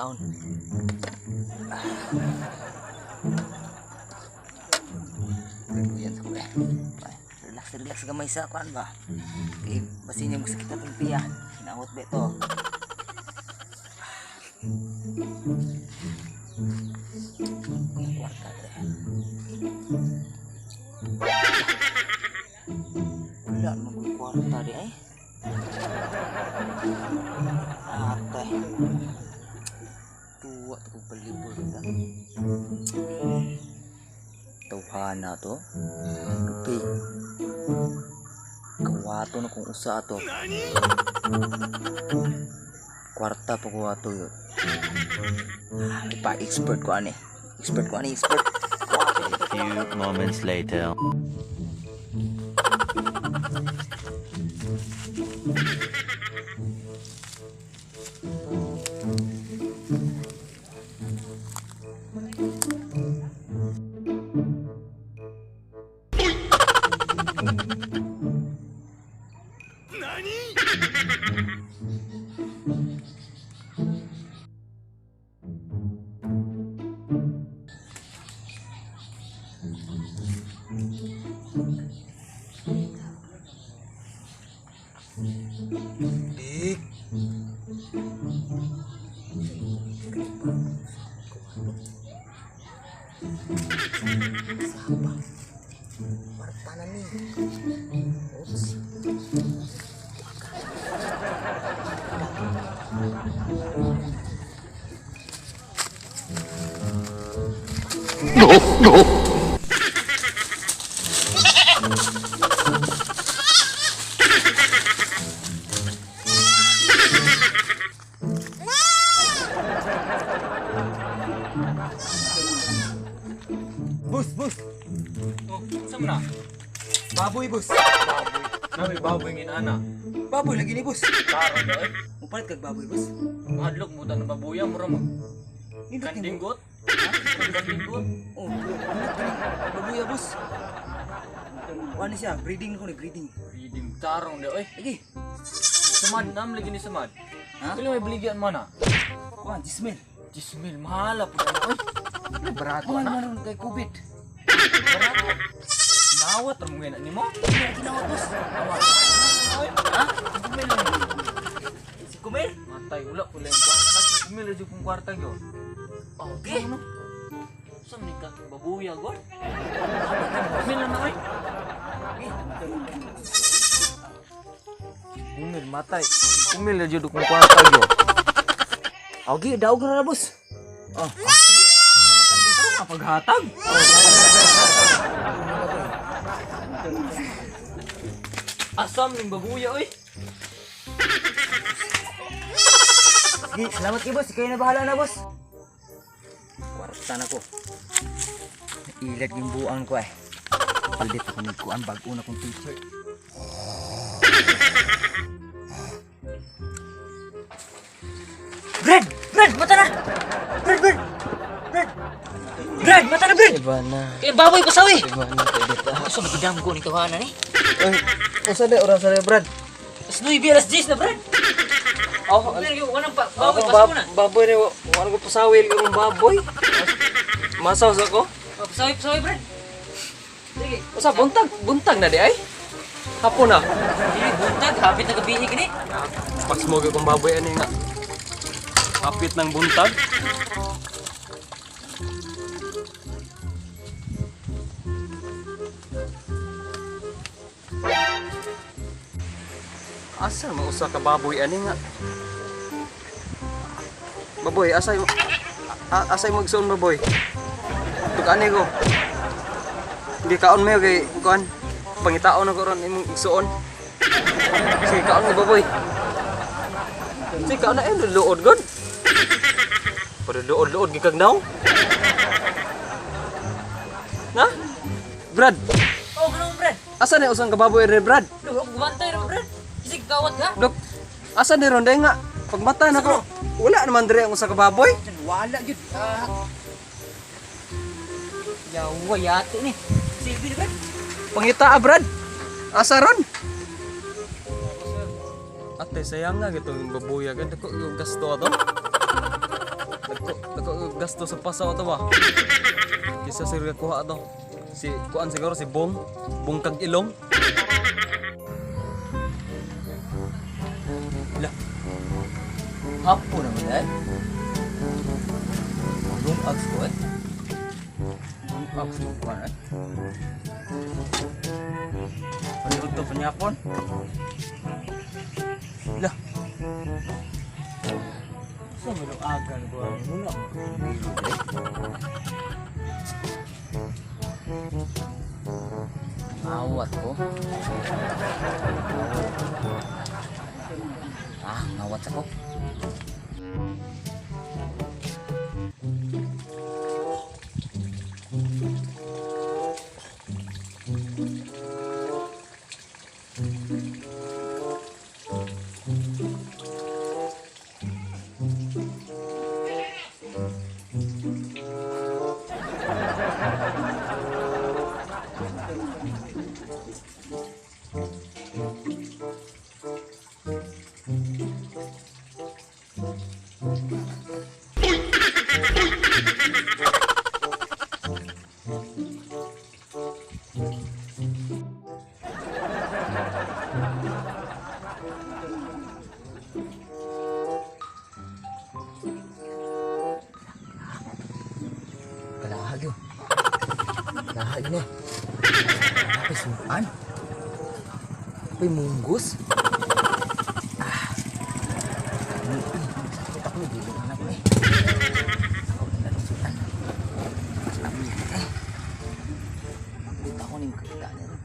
Pangitaon. Yan sa kuya. Relax, relax gamay sa kuan ba. Eh, basin niya masakit atong tiya. Hinawat ba ito? Kuya, kwarta dre. Wala naman ko'y kwarta di ay. Ate. Tuwa to kong palibol ta. Tawhana to. Lupi. Kawato na kung usa ato. Kwarta pa ko ato yun. Ah, ipa-expert ko ani. Expert ko ani, expert. A few moments later. Dik. Sapa. Kwarta na ni. Oops. Bus, bus. Oh, saan mo na? Baboy, bus. Baboy. Nami baboy ngin ana. Baboy lagi ni bus. Karon daw eh. Mupalit kag baboy, bus. Mahadlok mo tan baboya mura mag Nindot ni kandinggot. Ha? Kandinggot. Oh, nindot kini. Baboy, ah, bus. Kuan ni siya, breeding ko ni breeding. Breeding tarong daw eh. Lagi. Samad nam lagi ni samad. Ha? Pila may baligyan man ah? Kuan, 10,000. 10,000 mahala po na oy. Ano barato Kuan na? man kay COVID. Barato. Nawat ra mo ngayon nimo? Hindi kinawat, bus. Nawat. Oy, ha? 5,000 lang. Si Kumel. Matay wala ko lang kwarta. 5,000 ra jud kong kwarta gyud. Okay. Ano? Saan ni ka babuya gol? 5,000 lang na oy. Bumil matay. Bumil na jud kong kwarta gyud. Okay, daog na na, boss. Oh. Kapaghatag. Asam ning babuya oy. Sige, salamat kay boss. Ikaw na bahala na, boss. Kwarta na ko. Ilag yung buang ko eh. Palit ako ng kuan bago na kong t-shirt. Brad! Brad! Mata na! Brad! Brad! Brad! Brad! Mata na, Brad! Iba na. Kaya baboy ko sawi! Iba na kay dito. Gusto magidam ko ni tawanan eh. Uy, usa di oras sa Brad. Alas 9, alas 10 na, Brad! Oh, Pero yung walang pa, baboy, ako, pasko na. baboy ni wala ko pasawil kung baboy. Masaw sa ko. Oh, Pasawi, pasawi, Brad! Sige. Usa buntag, buntag na di ay. Hapon na. Dili, buntag, hapit na gabi kini. Paksmo gyud kung baboy ani nga. Hapit ng buntag. Asa man usa ka baboy ani nga? Baboy, asay asay magsuon baboy? Tuk-ani ko. Hindi kaon mo kay kuan. Pangitaon ako ron imong igsuon. Sige, kaon mo baboy. Sige, kaon na eh, luod god. Pero luod-luod gikag naw. Na? Brad, Oh, ganun, Brad. asa na usang kababoy rin, Brad? Duh, ako gumantay ra, Brad. Kasi kawat ka. Dok, asa ni ron nga? Pagmata na ko, wala naman dire ang usa ka baboy. Wala gyud. Ah. Yawa yato ni. Silbi ni Brad. Pangita ah, Brad. Asa ron? Ate, sayang nga gitong baboy agad. Dako yung gasto ato. Dako, dako gasto sa pasaw to ba? Kisa siguro kuha to. Si kuan siguro si Bong, Bong kag ilong. Lah. Apo naman eh. Lungag ko eh. Lungag ko eh. Ano to panyapon? Lah. Sa mo lungagan ko ano muna. Ngawat ko. Ah, ngawat ako. Kalahag yun. Kalahag yun eh. Napay suan. Napay munggos. Ah. Ano eh. Sakit ako. Giling anak ko eh. Ako na lang suan. Alam niya eh. Mabuta ko na yung kita niya rin.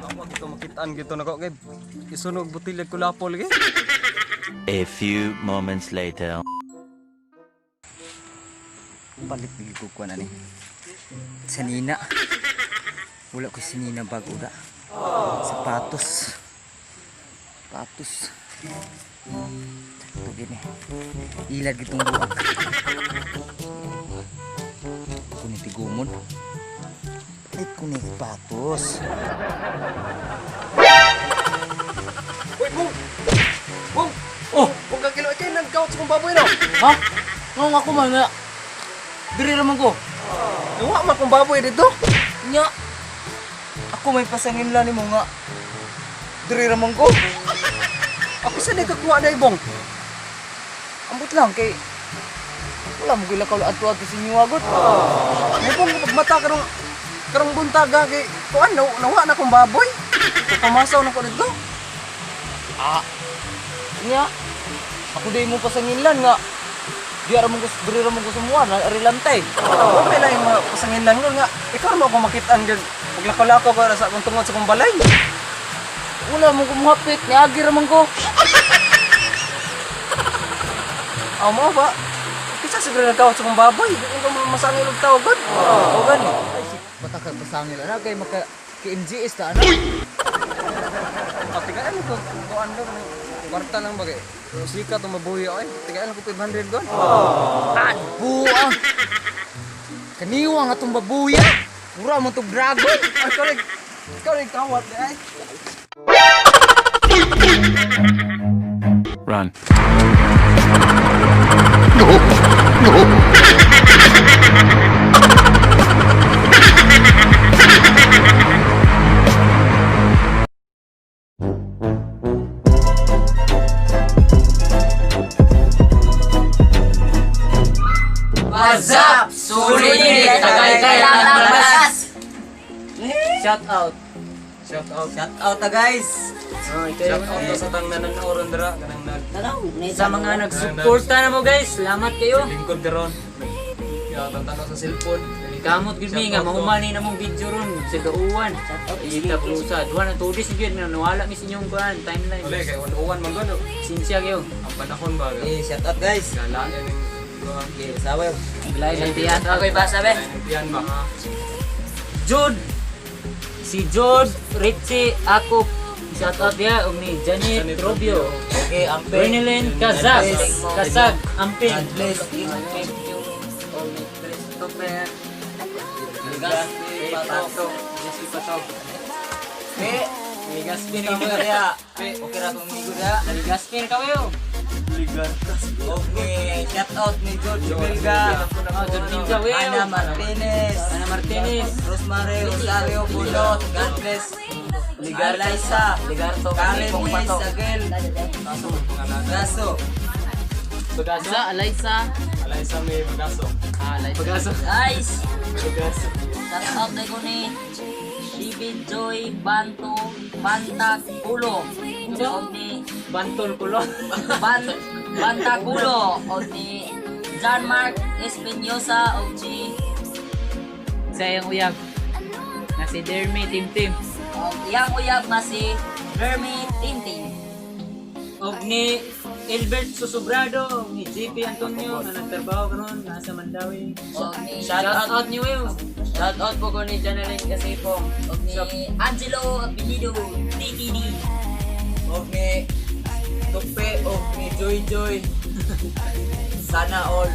Ako gito makitaan gito nako kay isunog botilya ko lapol kay. A few moments later. Palit bigay ko kuha na ni. Sanina. Wala ko sinina bago da. Sapatos. Sapatos. Ito gini. Ilad gitong buwak. Kunin tigumon. Palit ko ni sapatos. Uy, Bong! Bong! Oh, huwag kang kilo. Ikay, nag-couch kong baboy, no? Ha? Ngong ako man nga. Diri raman ko. Nawa man kong baboy dito. Nya. Ako may pasangin lang nimo nga. Diri ramon ko. Ako sa di kakuha na, Bong. Ambot lang kay wala mo gila kaula ato ato sa inyo agot. May Bong, pagmata karong karong buntaga kay kuan nawa na kong baboy. Pamasaw na ko dito. Nya. Ako day mo pasanginlan nga. Di ra mo ko diri ra mo ko sumuan, ari lantay. Oh, may lang yung mga pasangin lang nun nga. Ikaw mo ako makitaan gag paglako-lako ko ra sa akong tungod sa kong balay. Wala mo ko muhapit, niagi ra man ko. Aw mo ba? Kisa siguro nagkawat sa kong baboy. Di ko masangil og tao gud. O gani. Ay si bata ka pasangil ana kay maka kay MGS ta ana. Ah, tigaan ko kuan ko kanang kwarta lang ba kay. Sika to mabuhi ay. Tigaan ko 500 gud. Ah, buang. Kaniwa nga tong babuya. Pura mo tong dragon. Ay, correct. Ikaw rin kawat ay. Run. What's up? Sulit Tagaytay at Malas. Shout out. Shout out. Shout out ta guys. Shout out to sa tang nanonood dira kanang nag Sa mga nagsuporta na mo guys, salamat kayo. lingkod karon. Ya, tantanaw sa cellphone. Kamot gud mi nga Shout out to. mahumani na mong video ron sa gauwan. Ita blusa, duha na 2 days gyud na nawala mi sa inyong kuan timeline. Uli kay 101 man gud. Sinsya kayo. Ang panahon ba? Eh, shout out guys. Gala yan yung Okay, sawa. Bilay ng tiyan. Okay, basa be. ng tiyan ba? Jude. Si Jude Richie ako. Shout out dia og ni Janet Janet Rubio. Okay, ampe. Bernilyn Kazak. Kasag Amping. God bless. Christopher. Eh, Ligaspin Kamo ka. diya. Okay ra kong amigo diya. Ligaspin ka wayo. Og ni shout out ni George Belga. Oh, George Belga, wayo. Ana Martinez. Ana Martinez. Rosemary Rosario Bulot. God bless. Ligarza. Ligarto. Karen Luis Agel. Gaso. Pagasa. Alaysa. Alaysa may Bagaso. Ah, Alaysa. Pagasa. Guys, Pagasa. shout out ko ni David Joy Banto Bantakulo. Og ni Bantol kulo. Bantakulo og ni John Mark Espinosa og si Sa iyang uyab. Na si Dermy Tim Tim. og iyang uyab nga si Dermy Tintin. Og ni Elbert Susubrado, og ni JP Antonio na nagtrabaho karon nasa Mandawi. Og ni Shout out niyo wayo. Shout out po ko ni Janeline Kasipong. Og ni Angelo Abilido TTD. Og ni Tupe. Og ni Joy Joy. Sana all.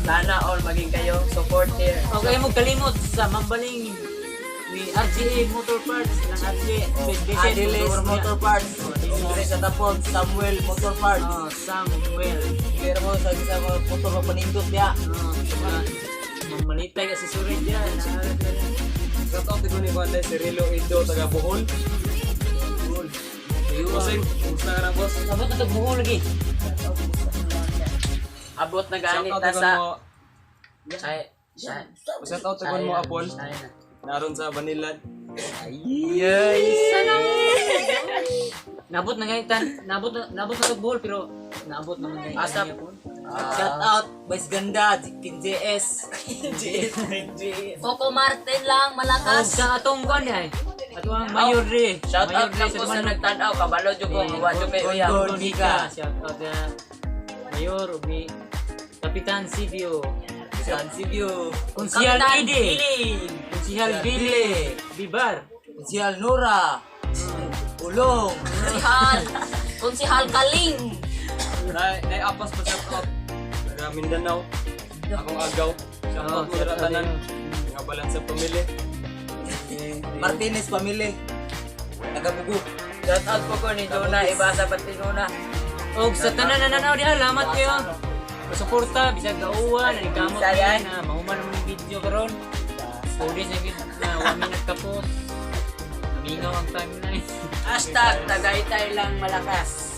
Sana all maging kayo supporter. Okay mo kalimot sa Mambaling ni RGA Motor Parts lang RGA. Adelis Motor Parts. Diri sa Tapon, Samuel Motor Parts. Oh, Samuel. Pero mo sa isa mga motor mapanindot niya. Oh, mamalitay kasi surid yan. Shout out ko ni Juan Cirilo Ido taga Bohol. Bossing, kumusta ka na, boss? Abot na tagbuhol lagi. Abot na Shout ganit out na ko sa mo. ay ay Shout out ko mo Apol. ay na. Naron sa Banilad. Nabot na gaitan, nabot na tagbuhol pero naabot naman gaitan. Asap. niya po. Shout out, Vice Ganda, Kin JS. Coco Martin lang Og malakas. sa atong kuan ay. Ato ang mayor re. Shout out Mayor lang po sa nagtanaw kabalo jud ko wa jud kay uyab. Gordon. Nika. Shout out sa mayor ug ni Kapitan Sibio. San Sibio. Konsihal Kapitan Ide. Billy. Konsihal Billy. Bibar. Konsihal Nora. Ulong. Konsihal Kaling. Nay apas pa shout out. Taga Mindanao. Akong agaw. Shout out mo Oh, dira shout out tanan. Nga balan sa pamilya. Martinez Family. Tagabugo. Shout out po ko ni Jonah Ibasa Patinuna. Og sa tanan na nanaw diha, lamat kayo. Pasuporta bisag gauwan, nagkamot Bisaya. kayo na mahuman naman yung video karon. 4 days na gid na wa mi nagtapos. Namingaw ang timeline. #Tagaytay lang malakas.